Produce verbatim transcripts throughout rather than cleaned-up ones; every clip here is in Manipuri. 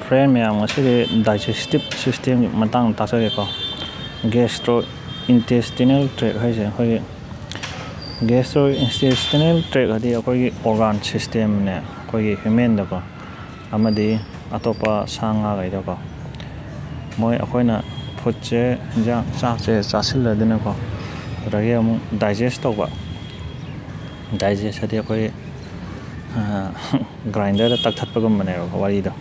Friend ꯃꯌꯥꯝ, ꯉꯁꯤꯗꯤ digestive systemꯒꯤ ꯃꯇꯥꯡꯗ ꯇꯥꯛꯆꯒꯦꯀꯣ꯫ Gastrointestinal tract ꯍꯥꯏꯁꯦ ꯑꯩꯈꯣꯏꯒꯤ gastrointestinal tract ꯍꯥꯏꯗꯤ ꯑꯩꯈꯣꯏꯒꯤ organ systemꯅꯦ, ꯑꯩꯈꯣꯏꯒꯤ humanꯗꯀꯣ ꯑꯃꯗꯤ ꯑꯇꯣꯞꯄ ꯁꯥ ꯉꯥꯈꯩꯗꯀꯣ꯫ ꯃꯣꯏ ꯑꯩꯈꯣꯏꯅ foodꯁꯦ, ꯏꯟꯖꯥꯡ, ꯆꯥꯛꯁꯦ ꯆꯥꯁꯤꯜꯂꯗꯅꯀꯣ, ꯑꯗꯨꯗꯒꯤ ꯑꯃꯨꯛ digest ꯇꯧꯕ꯫ Digest ꯍꯥꯏꯗꯤ ꯑꯩꯈꯣꯏ grinderꯗ ꯇꯛꯊꯠꯄꯒꯨꯝꯕꯅꯦꯕ ꯋꯥꯔꯤꯗꯣ꯫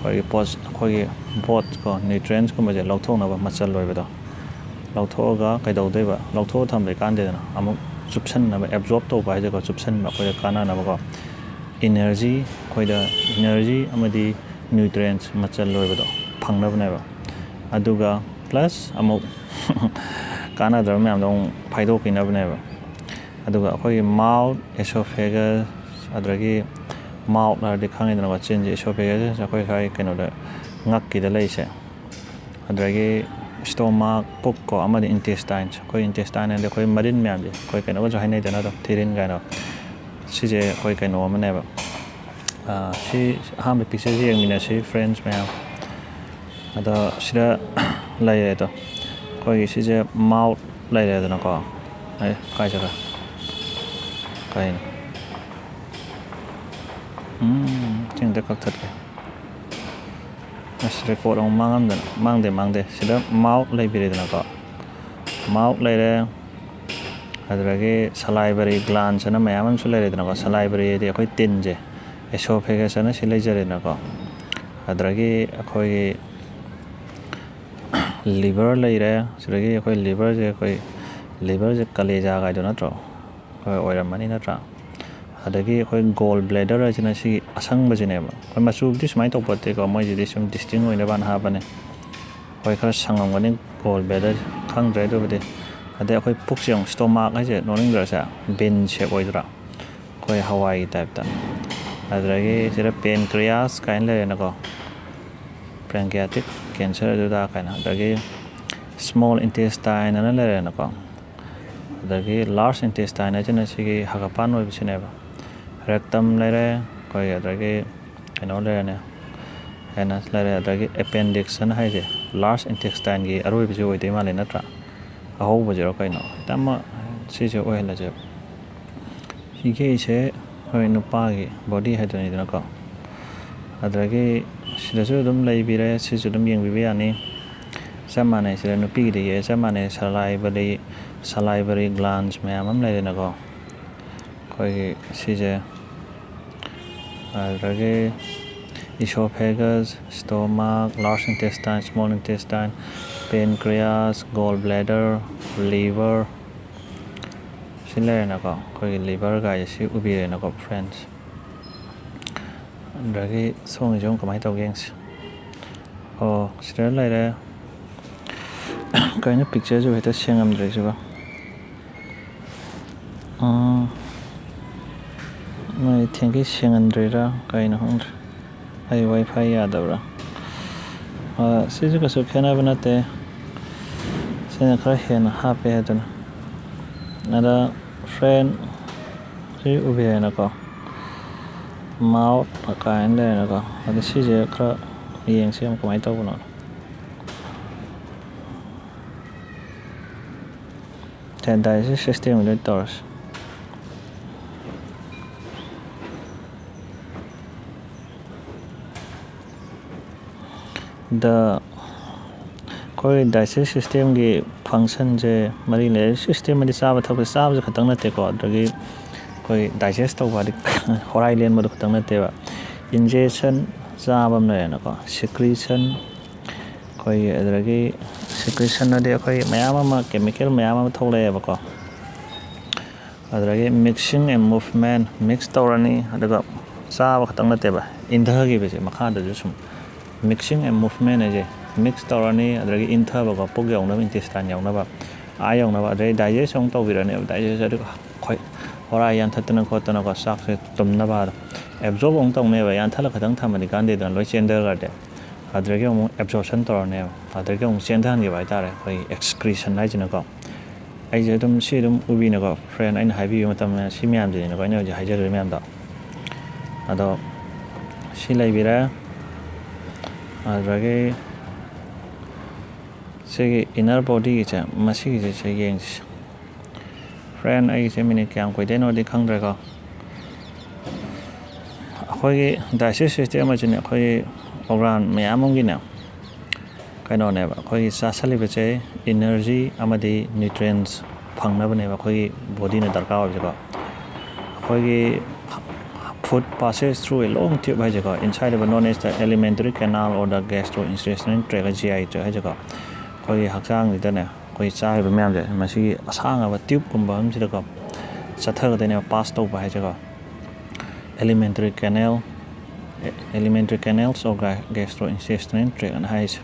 ꯑꯩꯈꯣꯏꯒꯤ ꯄꯣꯠ, ꯑꯩꯈꯣꯏꯒꯤ ꯕꯣꯠꯀꯣ, nutrientsꯀꯨꯝꯕꯁꯦ ꯂꯧꯊꯣꯛꯅꯕ ꯃꯆꯜ ꯑꯣꯏꯕꯗꯣ ꯂꯧꯊꯣꯛꯑꯒ ꯀꯩꯗꯧꯗꯣꯏꯕ? ꯂꯧꯊꯣꯛꯑ ꯊꯝꯕꯩ ꯀꯥꯟꯗꯦꯗꯅ, ꯑꯃꯨꯛ ꯆꯨꯞꯁꯟꯅꯕ, absorb ꯇꯧꯕ ꯍꯥꯏꯗꯤꯀꯣ, ꯆꯨꯞꯁꯟꯕ, ꯑꯩꯈꯣꯏꯗ ꯀꯥꯟꯅꯅꯕꯀꯣ꯫ Energy, ꯑꯩꯈꯣꯏꯗ energy ꯑꯃꯗꯤ nutrients ꯃꯆꯜ ꯑꯣꯏꯕꯗꯣ ꯐꯪꯅꯕꯅꯦꯕ꯫ ꯑꯗꯨꯒ plus ꯑꯃꯨꯛ ꯀꯥꯟꯅꯗꯕ ꯃꯌꯥꯝꯗꯣ ꯑꯃꯨꯛ ꯐꯥꯏꯗꯣꯛꯈꯤꯅꯕꯅꯦꯕ꯫ ꯑꯗꯨꯒ ꯑꯩꯈꯣꯏꯒꯤ mouth, esophagus, ꯑꯗꯨꯗꯒꯤ mouth ꯍꯥꯏꯔꯗꯤ ꯈꯪꯉꯤꯗꯅꯀꯣ, ꯆꯤꯟꯁꯦ, esophagus ꯑꯩꯈꯣꯏ ꯁ꯭ꯋꯥꯏ ꯀꯩꯅꯣꯗ, ꯉꯛꯀꯤꯗ ꯂꯩꯁꯦ꯫ ꯑꯗꯨꯗꯒꯤ stomach, ꯄꯨꯛꯀꯣ, ꯑꯃꯗꯤ intestines꯫ ꯑꯩꯈꯣꯏ intestine ꯍꯥꯏꯗꯤ ꯑꯩꯈꯣꯏ ꯃꯔꯤꯟ ꯃꯌꯥꯝꯁꯦ, ꯑꯩꯈꯣꯏ ꯀꯩꯅꯣꯒꯁꯨ ꯍꯥꯏꯅꯩꯗꯅ ꯑꯗꯨꯝ, ꯊꯤꯔꯤꯟ ꯀꯥꯏꯅ꯫ ꯁꯤꯁꯦ ꯑꯩꯈꯣꯏ ꯀꯩꯅꯣ ꯑꯃꯅꯦꯕ꯫ ꯑꯥ, ꯁꯤ ꯑꯍꯥꯟꯕ pictureꯁꯦ ꯌꯦꯡꯃꯤꯟꯅꯁꯤ friends ꯃꯌꯥꯝ꯫ ꯑꯗꯣ ꯁꯤꯗ ꯂꯩꯔꯦ ꯑꯗꯣ꯫ ꯑꯩꯈꯣꯏꯒꯤ ꯁꯤꯁꯦ mouth ꯂꯩꯔꯦꯗꯅꯀꯣ꯫ ꯑꯦ, ꯀꯥꯏ ꯆꯠꯈ꯭ꯔꯦ? ꯀꯩꯅꯣ? ꯎꯝ, ꯁꯤ ꯑꯝꯇ ꯀꯛꯊꯠꯀꯦ꯫ ꯑꯁ, record ꯑꯃꯨꯛ ꯃꯥꯡꯉꯝꯗꯅ꯫ ꯃꯥꯡꯗꯦ, ꯃꯥꯡꯗꯦ꯫ ꯁꯤꯗ mouth ꯂꯩꯕꯤꯔꯦꯗꯅꯀꯣ꯫ Mouth ꯂꯩꯔꯦ꯫ ꯑꯗꯨꯗꯒꯤ salivary glands ꯑꯅ ꯃꯌꯥꯝ ꯑꯃꯁꯨ ꯂꯩꯔꯦꯗꯅꯀꯣ꯫ Salivary ꯍꯥꯏꯗꯤ ꯑꯩꯈꯣꯏ ꯇꯤꯟꯁꯦ꯫ Esophagus ꯑꯅ ꯁꯤ ꯂꯩꯖꯔꯦꯗꯅꯀꯣ꯫ ꯑꯗꯨꯗꯒꯤ ꯑꯩꯈꯣꯏꯒꯤ liver ꯂꯩꯔꯦ꯫ ꯁꯤꯗꯒꯤ ꯑꯩꯈꯣꯏ liverꯁꯦ, ꯑꯩꯈꯣꯏ liverꯁꯦ ꯀꯂꯦꯖꯥ ꯀꯥꯏꯗꯣ ꯅꯠꯇ꯭ꯔꯣ? ꯍꯣꯏ, ꯑꯣꯏꯔꯝꯃꯅꯤ ꯅꯠꯇ꯭ꯔꯥ? ꯑꯗꯒꯤ ꯑꯩꯈꯣꯏ gall bladder ꯍꯥꯏꯁꯤꯅ ꯁꯤꯒꯤ ꯑꯁꯪꯕꯁꯤꯅꯦꯕ꯫ ꯑꯩꯈꯣꯏ ꯃꯆꯨꯕꯨꯗꯤ ꯁꯨꯃꯥꯏꯅ ꯇꯧꯕ ꯅꯠꯇꯦꯀꯣ, ꯃꯣꯏꯁꯤꯗꯤ ꯁꯨꯝ distinct ꯑꯣꯏꯅꯕꯅ ꯍꯥꯞꯄꯅꯦ꯫ ꯍꯣꯏ, ꯈꯔ ꯁꯪꯉꯝꯒꯅꯤ gall bladder, ꯈꯪꯗ꯭ꯔꯦ ꯑꯗꯨꯕꯨꯗꯤ꯫ ꯑꯗꯩ ꯑꯩꯈꯣꯏ ꯄꯨꯛꯁꯦ ꯌꯦꯡꯉꯨ, stomach ꯍꯥꯏꯁꯦ ꯅꯣꯛꯅꯤꯡꯗ꯭ꯔꯁꯦ? Bean shape ꯑꯣꯏꯗ꯭ꯔꯥ? ꯑꯩꯈꯣꯏ ꯍꯋꯥꯏꯒꯤ typeꯇ꯫ ꯑꯗꯨꯗꯒꯤ ꯁꯤꯗ pancreas ꯀꯥꯏꯅ ꯂꯩꯔꯦꯅꯀꯣ, pancreatic cancer ꯑꯗꯨꯗ ꯀꯥꯏꯅ꯫ ꯑꯗꯒꯤ small intestine ꯑꯅ ꯂꯩꯔꯦꯅꯀꯣ꯫ ꯑꯗꯒꯤ large intestine ꯍꯥꯏꯁꯤꯅ ꯁꯤꯒꯤ ꯍꯪꯒꯄꯥꯟ ꯑꯣꯏꯕꯁꯤꯅꯦꯕ꯫ Rectum ꯂꯩꯔꯦ, ꯑꯩꯈꯣꯏ ꯑꯗꯒꯤ ꯀꯩꯅꯣ ꯂꯩꯔꯅꯤ, ꯍꯦꯟꯅ ꯂꯩꯔꯦ꯫ ꯑꯗꯒꯤ ꯑꯦꯄꯦꯟꯗꯤꯛꯁ ꯑꯅ ꯍꯥꯏꯁꯦ ꯂꯥꯔꯖ ꯏꯟꯇꯦꯁꯇꯥꯏꯟꯒꯤ ꯑꯔꯣꯏꯕꯁꯤ ꯑꯣꯏꯗꯣꯏ ꯃꯥꯜꯂꯦ, ꯅꯠꯇ꯭ꯔꯥ? ꯑꯍꯧꯕꯁꯤꯔꯣ ꯀꯩꯅꯣ? ꯈꯤꯇꯪ ꯑꯃ ꯁꯤꯁꯦ ꯑꯣꯏꯍꯜꯂꯁꯦꯕ꯫ ꯁꯤꯒꯤꯁꯦ ꯍꯣꯏ ꯅꯨꯄꯥꯒꯤ ꯕꯣꯗꯤ ꯍꯥꯏꯗꯨꯅꯤꯗꯅꯀꯣ꯫ ꯑꯗꯒꯤ ꯁꯤꯗꯁꯨ ꯑꯗꯨꯝ ꯂꯩꯕꯤꯔꯦ, ꯁꯤꯁꯨ ꯑꯗꯨꯝ ꯌꯦꯡꯕꯤꯕ ꯌꯥꯅꯤ꯫ ꯆꯞ ꯃꯥꯟꯅꯩ, ꯁꯤꯗ ꯅꯨꯄꯤꯒꯤꯗ ꯌꯦꯛꯑꯦ, ꯆꯞ ꯃꯥꯟꯅꯩ꯫ ꯁꯂꯥꯏꯕꯔꯤ, ꯁꯂꯥꯏꯕꯔꯤ ꯒ꯭ꯂꯥꯟꯁ ꯃꯌꯥꯝ ꯑꯃ ꯂꯩꯔꯦꯅꯀꯣ꯫ ꯑꯩꯈꯣꯏꯒꯤ ꯁꯤꯁꯦ, ꯑꯗꯨꯗꯒꯤ oesophagus, stomach, large intestine, small intestine, pancreas, gall bladder, liver, ꯁꯤ ꯂꯩꯔꯦꯅꯀꯣ꯫ ꯑꯩꯈꯣꯏꯒꯤ ꯂꯤꯚꯔ ꯒꯥꯏꯁꯦ ꯁꯤ ꯎꯕꯤꯔꯦꯅꯀꯣ, ꯐ꯭ꯔꯦꯟꯁ꯫ ꯑꯗꯒꯤ ꯁꯣꯝꯒꯤꯁꯦ ꯑꯃꯨꯛ ꯀꯃꯥꯏꯅ ꯇꯧꯒꯦ ꯌꯦꯡꯁꯤ꯫ ꯑꯣ, ꯁꯤꯗ ꯂꯩꯔꯦ꯫ ꯀꯩꯅꯣ, ꯄꯤꯛꯆꯔꯁꯤꯕꯨ ꯍꯦꯛꯇ ꯁꯦꯡꯉꯝꯗ꯭ꯔꯤꯁꯤꯕꯣ? ꯎꯝ, ꯃꯣꯏ ꯊꯦꯡꯀꯤ ꯁꯦꯡꯍꯟꯗ꯭ꯔꯤꯔꯥ ꯀꯩꯅꯣ ꯈꯪꯗ꯭ꯔꯦ꯫ ꯑꯩ ꯋꯥꯏ ꯐꯥꯏ ꯌꯥꯗꯕ꯭ꯔꯥ? ꯑ, ꯁꯤꯁꯨ ꯀꯩꯁꯨ ꯈꯦꯠꯅꯕ ꯅꯠꯇꯦ꯫ ꯁꯤꯅ ꯈꯔ ꯍꯦꯟꯅ ꯍꯥꯞꯄꯦ ꯍꯥꯏꯗꯨꯅ꯫ ꯑꯗ ꯐ꯭ꯔꯦꯟ ꯁꯤ ꯎꯕꯤꯔꯦꯅꯀꯣ꯫ ꯃꯥꯎꯠ ꯀꯥꯏꯅ ꯂꯩꯔꯦꯅꯀꯣ꯫ ꯑꯗ ꯁꯤꯁꯦ ꯈꯔ ꯌꯦꯡꯁꯤ ꯑꯃꯨꯛ ꯀꯃꯥꯏꯅ ꯇꯧꯕꯅꯣ꯫ ꯁꯦ, ꯗꯥꯏꯖꯦꯁ ꯁꯤꯁꯇꯦꯝꯒꯤꯗ ꯇꯧꯔꯁꯤ꯫ ꯗ ꯑꯩꯈꯣꯏ ꯗꯥꯏꯖꯦꯁ ꯁꯤꯁꯇꯦꯝꯒꯤ ꯐꯪꯁꯟꯁꯦ ꯃꯔꯤ ꯂꯩ꯫ ꯁꯤꯁꯇꯦꯝ ꯍꯥꯏꯗꯤ ꯆꯥꯕ ꯊꯛꯄ, ꯆꯥꯕꯁꯦ ꯈꯛꯇꯪ ꯅꯠꯇꯦꯀꯣ, ꯑꯗꯒꯤ ꯑꯩꯈꯣꯏ ꯗꯥꯏꯖꯦꯁ ꯇꯧꯕ ꯍꯥꯏꯗꯤ ꯍꯣꯔꯥꯏ ꯂꯦꯟꯕꯗꯣ ꯈꯛꯇꯪ ꯅꯠꯇꯦꯕ꯫ ꯏꯟꯖꯦꯁꯟ ꯆꯥꯕ ꯑꯃ ꯂꯩꯔꯦꯅꯀꯣ, ꯁꯤꯀ꯭ꯔꯤꯁꯟ, ꯑꯩꯈꯣꯏꯒꯤ ꯑꯗꯨꯗꯒꯤ ꯁꯤꯀ꯭ꯔꯤꯁꯟ ꯍꯥꯏꯗꯤ ꯑꯩꯈꯣꯏ ꯃꯌꯥꯝ ꯑꯃ, ꯀꯦꯃꯤꯀꯦꯜ ꯃꯌꯥꯝ ꯑꯃ ꯊꯣꯛꯂꯛꯑꯦꯕꯀꯣ꯫ ꯑꯗꯨꯗꯒꯤ mixing and movement, ꯃꯤꯛꯁ ꯇꯧꯔꯅꯤ, ꯑꯗꯨꯒ ꯆꯥꯕ ꯈꯛꯇꯪ ꯅꯠꯇꯦꯕ, ꯏꯟꯊꯈꯤꯕꯁꯦ ꯃꯈꯥꯗꯁꯨ ꯁꯨꯝ mixing and movement ꯍꯥꯏꯁꯦ, ꯃꯤꯛꯁ ꯇꯧꯔꯅꯤ, ꯑꯗꯨꯗꯒꯤ ꯏꯟꯊꯕꯀꯣ, ꯄꯨꯛ ꯌꯧꯅꯕ, ꯏꯟꯇꯦꯁꯇꯥꯏꯟ ꯌꯧꯅꯕ, ꯑꯥ ꯌꯧꯅꯕ, ꯑꯗꯩ ꯗꯥꯏꯖꯦꯁ ꯑꯃꯨꯛ ꯇꯧꯕꯤꯔꯅꯦꯕ, ꯗꯥꯏꯖꯦꯁ ꯑꯗꯨꯒ ꯑꯩꯈꯣꯏ ꯍꯣꯔꯥ ꯌꯥꯟꯊꯠꯇꯅ ꯈꯣꯠꯇꯅꯀꯣ, ꯆꯥꯛꯁꯦ ꯇꯨꯝꯅꯕ ꯑꯗꯣ ꯑꯦꯕꯖꯣꯔꯕ ꯑꯃꯨꯛ ꯇꯧꯅꯦꯕ, ꯌꯥꯟꯊꯠꯂ ꯈꯛꯇꯪ ꯊꯝꯃꯗꯤ ꯀꯥꯟꯗꯦꯗꯅ, ꯂꯣꯏ ꯆꯦꯟꯊꯈ꯭ꯔꯗꯤ꯫ ꯑꯗꯨꯗꯒꯤ ꯑꯃꯨꯛ ꯑꯦꯕꯖꯣꯔꯞꯁꯟ ꯇꯧꯔꯅꯦꯕ, ꯑꯗꯨꯗꯒꯤ ꯑꯃꯨꯛ ꯆꯦꯟꯊꯍꯟꯈꯤꯕ ꯍꯥꯏꯇꯥꯔꯦ, ꯑꯩꯈꯣꯏꯒꯤ ꯑꯦꯛꯁꯀ꯭ꯔꯤꯁꯟ ꯍꯥꯏꯁꯤꯅꯀꯣ꯫ ꯑꯩꯁꯦ ꯑꯗꯨꯝ ꯁꯤ ꯑꯗꯨꯝ ꯎꯕꯤꯅꯀꯣ, ꯐ꯭ꯔꯦꯟ, ꯑꯩꯅ ꯍꯥꯏꯕꯤꯕ ꯃꯇꯝ ꯁꯤ ꯃꯌꯥꯝꯁꯤꯅꯤꯅꯀꯣ, ꯑꯩꯅ ꯍꯧꯖꯤꯛ ꯍꯥꯏꯖꯔꯤꯕ ꯃꯌꯥꯝꯗꯣ꯫ ꯑꯗꯣ ꯁꯤ ꯂꯩꯕꯤꯔꯦ꯫ ꯑꯗꯨꯗꯒꯤ ꯁꯤꯒꯤ inner bodyꯒꯤꯁꯦ, ꯃꯁꯤꯒꯤꯁꯦ ꯁꯤ ꯌꯦꯡꯁꯤ꯫ Friend, ꯑꯩꯒꯤꯁꯦ ꯃꯤꯅꯤꯠ ꯀꯌꯥꯝ ꯀꯨꯏꯗꯣꯏꯅꯣꯗꯤ ꯈꯪꯗ꯭ꯔꯦꯀꯣ꯫ ꯑꯩꯈꯣꯏꯒꯤ digestive system ꯑꯁꯤꯅꯦ, ꯑꯩꯈꯣꯏꯒꯤ organ ꯃꯌꯥꯝ ꯑꯃꯒꯤꯅꯦ ꯀꯩꯅꯣꯅꯦꯕ, ꯑꯩꯈꯣꯏꯒꯤ ꯆꯥꯁꯜꯂꯤꯕꯁꯦ energy ꯑꯃꯗꯤ nutrients ꯐꯪꯅꯕꯅꯦꯕ ꯑꯩꯈꯣꯏꯒꯤ bodyꯅ ꯗꯔꯀꯥꯔ ꯑꯣꯏꯕꯁꯦꯀꯣ꯫ ꯑꯩꯈꯣꯏꯒꯤ food passes through a long tube ꯍꯥꯏꯁꯦꯀꯣ, inside of a known as the alimentary canal or the gastrointestinal tract, G I tract ꯍꯥꯏꯁꯦꯀꯣ꯫ ꯑꯩꯈꯣꯏꯒꯤ ꯍꯛꯆꯥꯡꯁꯤꯗꯅꯦ, ꯑꯩꯈꯣꯏ ꯆꯥꯔꯤꯕ ꯃꯌꯥꯝꯁꯦ, ꯃꯁꯤꯒꯤ ꯑꯁꯥꯡꯉꯕ tubeꯀꯨꯝꯕ ꯑꯃꯁꯤꯗꯀꯣ ꯆꯠꯊꯒꯗꯣꯏꯅꯦꯕ, pass ꯇꯧꯕ ꯍꯥꯏꯁꯦꯀꯣ꯫ Alimentary canal, alimentary canals or gastrointestinal tract ꯑꯅ ꯍꯥꯏꯁꯦ꯫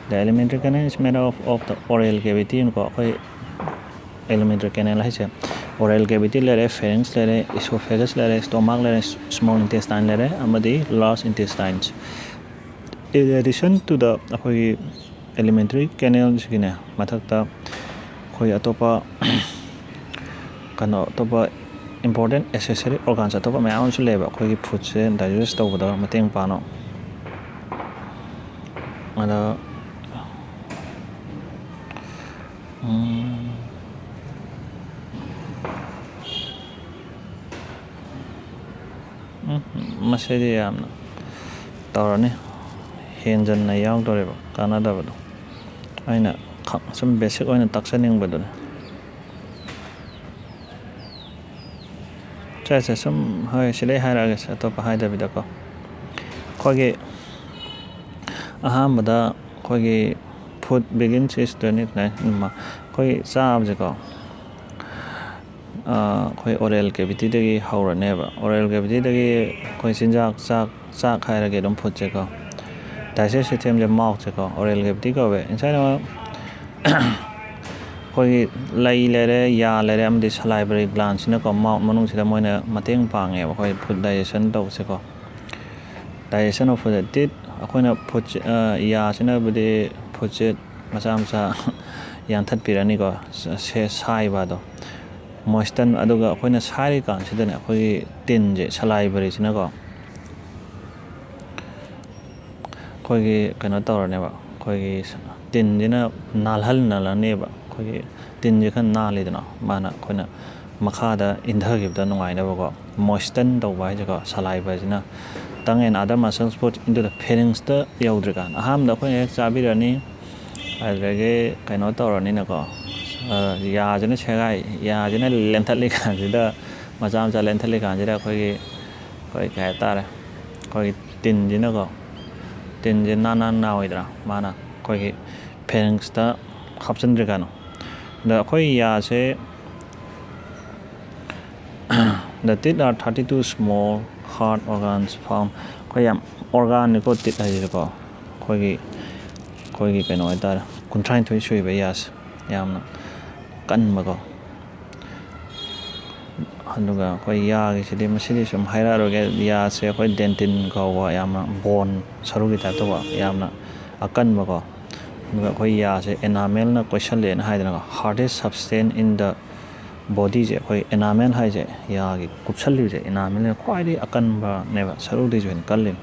The alimentary canal is made up of the oral cavity ꯀꯣ, ꯑꯩꯈꯣꯏ alimentary canal ꯍꯥꯏꯁꯦ oral cavity ꯂꯩꯔꯦ, pharynx ꯂꯩꯔꯦ, esophagus ꯂꯩꯔꯦ, stomach ꯂꯩꯔꯦ, small intestine ꯂꯩꯔꯦ, ꯑꯃꯗꯤ large intestines꯫ In addition to the ꯑꯩꯈꯣꯏꯒꯤ alimentary canalꯁꯤꯒꯤꯅꯦ ꯃꯊꯛꯇ ꯑꯩꯈꯣꯏ ꯑꯇꯣꯞꯄ ꯀꯩꯅꯣ, ꯑꯇꯣꯞꯄ important accessory organs ꯑꯇꯣꯞꯄ ꯃꯌꯥꯝ ꯑꯃꯁꯨ ꯂꯩꯌꯦꯕ, ꯑꯩꯈꯣꯏꯒꯤ foodꯁꯦ digest ꯇꯧꯕꯗ ꯃꯇꯦꯡ ꯄꯥꯡꯅꯕ꯫ ꯑꯗ ꯎꯝ, ꯎꯝ, ꯃꯁꯤꯗꯤ ꯌꯥꯝꯅ ꯇꯧꯔꯅꯤ, ꯍꯦꯟꯖꯟꯅ ꯌꯥꯎꯗꯣꯔꯦꯕ, ꯀꯥꯟꯅꯗꯕꯗꯣ꯫ ꯑꯩꯅ ꯈ-, ꯁꯨꯝ basic ꯑꯣꯏꯅ ꯇꯥꯛꯆꯅꯤꯡꯕꯗꯨꯅꯤ꯫ ꯁꯦ, ꯁꯦ, ꯁꯨꯝ, ꯍꯣꯏ, ꯁꯤꯗꯩ ꯍꯥꯏꯔꯛꯑꯒꯦꯁꯦ, ꯑꯇꯣꯞꯄ ꯍꯥꯏꯗꯕꯤꯗꯀꯣ꯫ ꯑꯩꯈꯣꯏꯒꯤ ꯑꯍꯥꯟꯕꯗ ꯑꯩꯈꯣꯏꯒꯤ food begins is twenty nine, ꯑꯩꯈꯣꯏ ꯆꯥꯕꯁꯦꯀꯣ, ꯑꯩꯈꯣꯏ oral cavityꯗꯒꯤ ꯍꯧꯔꯅꯦꯕ꯫ Oral cavityꯗꯒꯤ ꯑꯩꯈꯣꯏ ꯆꯤꯟꯖꯥꯛ, ꯆꯥꯛ, ꯆꯥꯛ ꯍꯥꯏꯔꯒꯦ ꯑꯗꯨꯝ, foodꯁꯦꯀꯣ, digestive systemꯁꯦ mouthꯁꯦꯀꯣ, oral cavity ꯀꯧꯋꯦ꯫ Inside ꯑꯩꯈꯣꯏꯒꯤ ꯂꯩ ꯂꯩꯔꯦ, ꯌꯥ ꯂꯩꯔꯦ, ꯑꯃꯗꯤ salivary glandꯁꯤꯅꯀꯣ, mouth ꯃꯅꯨꯡꯁꯤꯗ ꯃꯣꯏꯅ ꯃꯇꯦꯡ ꯄꯥꯡꯉꯦꯕ ꯑꯩꯈꯣꯏ food digestion ꯇꯧꯕꯁꯦꯀꯣ꯫ Digestion of food, teeth, ꯑꯩꯈꯣꯏꯅ foodꯁꯦ, ꯑ, ꯌꯥꯁꯤꯅꯕꯨꯗꯤ foodꯁꯦ ꯃꯆꯥ ꯃꯆꯥ ꯌꯥꯟꯊꯠꯄꯤꯔꯅꯤꯀꯣ, ꯁꯦ-, ꯁꯥꯏꯕ ꯑꯗꯣ꯫ ꯃꯣꯏꯁꯇꯟ, ꯑꯗꯨꯒ ꯑꯩꯈꯣꯏꯅ ꯁꯥꯏꯔꯤ ꯀꯥꯟꯁꯤꯗꯅꯦ, ꯑꯩꯈꯣꯏꯒꯤ ꯇꯤꯟꯁꯦ, ꯁꯂꯥꯏꯕꯔꯤꯁꯤꯅꯀꯣ, ꯑꯩꯈꯣꯏꯒꯤ ꯀꯩꯅꯣ ꯇꯧꯔꯅꯦꯕ, ꯑꯩꯈꯣꯏꯒꯤ ꯇꯤꯟꯁꯤꯅ ꯅꯥꯜꯍꯜꯂꯅꯦꯕ꯫ ꯑꯩꯈꯣꯏꯒꯤ ꯇꯤꯟꯁꯦ ꯈꯔ ꯅꯥꯜꯂꯤꯗꯅ, ꯃꯥꯅ, ꯑꯩꯈꯣꯏꯅ ꯃꯈꯥꯗ ꯏꯟꯊꯈꯤꯕꯗ ꯅꯨꯡꯉꯥꯏꯅꯕꯀꯣ, ꯃꯣꯏꯁꯇꯟ ꯇꯧꯕ ꯍꯥꯏꯁꯦꯀꯣ, ꯁꯂꯥꯏꯕꯁꯤꯅ, tongue and other muscles put into the pharynxꯇ ꯌꯧꯗ꯭ꯔꯤꯀꯥꯟꯗ, ꯑꯍꯥꯟꯕꯗ ꯑꯩꯈꯣꯏꯅ ꯍꯦꯛ ꯆꯥꯕꯤꯔꯅꯤ, ꯑꯗꯨꯗꯒꯤ ꯀꯩꯅꯣ ꯇꯧꯔꯅꯤꯅꯀꯣ, ꯑ, ꯌꯥꯁꯤꯅ ꯁꯦꯒꯥꯏ, ꯌꯥꯁꯤꯅ ꯂꯦꯟꯊꯠꯂꯤ ꯀꯥꯟꯁꯤꯗ, ꯃꯆꯥ ꯃꯆꯥ ꯂꯦꯟꯊꯠꯂꯤ ꯀꯥꯟꯁꯤꯗ, ꯑꯩꯈꯣꯏꯒꯤ, ꯑꯩꯈꯣꯏ ꯀꯩ ꯍꯥꯏꯇꯥꯔꯦ, ꯑꯩꯈꯣꯏꯒꯤ ꯇꯤꯟꯁꯤꯅꯀꯣ, ꯇꯤꯟꯁꯦ ꯅꯥꯟ ꯅꯥꯟ ꯅꯥꯎꯏꯗꯅ, ꯃꯥꯅ ꯑꯩꯈꯣꯏꯒꯤ pharynxꯇ ꯍꯥꯞꯆꯤꯟꯗ꯭ꯔꯤꯀꯥꯟꯗ꯫ ꯑꯗ ꯑꯩꯈꯣꯏ ꯌꯥꯁꯦ, "The teeth are thirty-two small hard organs found"꯫ ꯑꯩꯈꯣꯏ ꯌꯥꯝ organꯅꯤꯀꯣ, teeth ꯍꯥꯏꯁꯤꯀꯣ, ꯑꯩꯈꯣꯏꯒꯤ, ꯑꯩꯈꯣꯏꯒꯤ ꯀꯩꯅꯣ ꯍꯥꯏꯇꯥꯔꯦ, ꯀꯨꯟꯊ꯭ꯔꯥꯅꯤꯊꯣꯏ ꯁꯨꯏꯕ ꯌꯥꯁꯦ, ꯌꯥꯝꯅ ꯀꯟꯕꯀꯣ꯫ ꯑꯗꯨꯒ ꯑꯩꯈꯣꯏ ꯌꯥꯒꯤꯁꯤꯗꯤ, ꯃꯁꯤꯗꯤ ꯁꯨꯝ ꯍꯥꯏꯔꯛꯑꯔꯣꯏꯒꯦ꯫ ꯌꯥꯁꯦ ꯑꯩꯈꯣꯏ dentin ꯀꯧꯕ, ꯌꯥꯝꯅ bone ꯁꯔꯨꯒꯤ type ꯇꯧꯕ, ꯌꯥꯝꯅ ꯑꯀꯟꯕꯀꯣ꯫ ꯑꯗꯨꯒ ꯑꯩꯈꯣꯏ ꯌꯥꯁꯦ enamelꯅ ꯀꯣꯏꯁꯜꯂꯦꯅ ꯍꯥꯏꯗꯅꯀꯣ, hardest substance in the bodyꯁꯦ, ꯑꯩꯈꯣꯏ enamel ꯍꯥꯏꯁꯦ, ꯌꯥꯒꯤ ꯀꯨꯞꯁꯜꯂꯤꯕꯁꯦ, enamelꯅ ꯈ꯭ꯋꯥꯏꯗꯒꯤ ꯑꯀꯟꯕꯅꯦꯕ, ꯁꯔꯨꯗꯩꯁꯨ ꯍꯦꯟꯅ ꯀꯜꯂꯤꯅꯤ꯫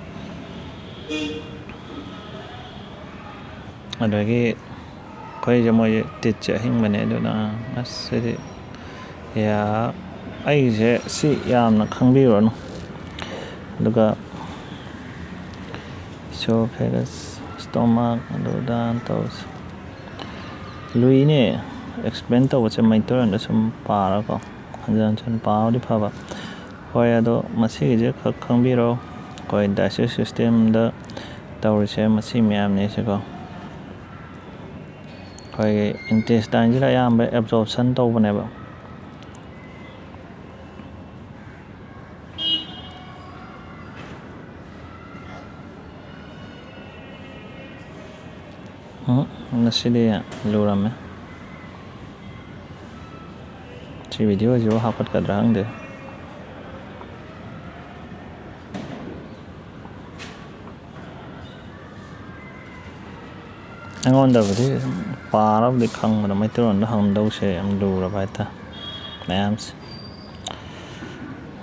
ꯑꯗꯒꯤ ꯑꯩꯈꯣꯏꯁꯦ, ꯃꯣꯏꯁꯦ teethꯁꯦ ꯑꯍꯤꯡꯕꯅꯦ, ꯑꯗꯨꯅ ꯑꯁ, ꯁꯤꯗꯤ ꯌꯥ-, ꯑꯩꯒꯤꯁꯦ ꯁꯤ ꯌꯥꯝꯅ ꯈꯪꯕꯤꯔꯨꯔꯅꯨ꯫ ꯑꯗꯨꯒ esophagus, stomach, ꯑꯗꯨ ꯑꯗꯥ ꯇꯧꯁꯦ꯫ ꯂꯨꯏꯅꯦ, explain ꯇꯧꯕꯁꯦ ꯃꯩꯇꯩꯂꯣꯟꯗ ꯁꯨꯝ ꯄꯥꯔꯒꯀꯣ, ꯍꯟꯖꯟ ꯍꯟꯖꯟ ꯄꯥꯕꯗꯤ ꯐꯕ꯫ ꯍꯣꯏ, ꯑꯗꯣ ꯃꯁꯤꯒꯤꯁꯦ ꯈꯛ ꯈꯪꯕꯤꯔꯣ, ꯑꯩꯈꯣꯏ digestive systemꯗ ꯇꯧꯔꯤꯁꯦ ꯃꯁꯤ ꯃꯌꯥꯝꯅꯤ ꯁꯤꯀꯣ꯫ ꯑꯩꯈꯣꯏꯒꯤ intestineꯁꯤꯗ ꯑꯌꯥꯝꯕ absorption ꯇꯧꯕꯅꯦꯕ꯫ ꯎꯝ, ꯉꯁꯤꯗꯤ ꯂꯨꯔꯝꯃꯦ꯫ ꯁꯤ videoꯁꯤꯕꯨ ꯍꯥꯞꯀꯠꯀꯗ꯭ꯔꯥ ꯈꯪꯗꯦ꯫ ꯑꯩꯉꯣꯟꯗꯕꯨꯗꯤ ꯁꯨꯝ ꯄꯥꯔꯕꯨꯗꯤ ꯈꯪꯕꯗ, ꯃꯩꯇꯩꯂꯣꯟꯗ ꯍꯪꯗꯧꯁꯦ ꯌꯥꯝ ꯂꯨꯔꯕ ꯍꯥꯏꯇꯥꯔꯦ꯫ ꯃꯌꯥꯝꯁꯦ꯫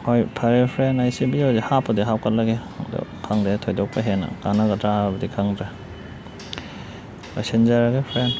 ꯍꯣꯏ, ꯐꯔꯦ friend, ꯑꯩꯁꯦ videoꯁꯦ ꯍꯥꯞꯄꯗꯤ ꯍꯥꯞꯀꯠꯂꯒꯦ, ꯑꯗꯣ ꯈꯪꯗꯦ, ꯊꯣꯏꯗꯣꯛꯄ ꯍꯦꯟꯅ ꯀꯥꯟꯅꯒꯗ꯭ꯔꯥ ꯍꯥꯏꯕꯗꯤ ꯈꯪꯗ꯭ꯔꯦ꯫ ꯂꯣꯏꯁꯤꯟꯖꯔꯒꯦ friend꯫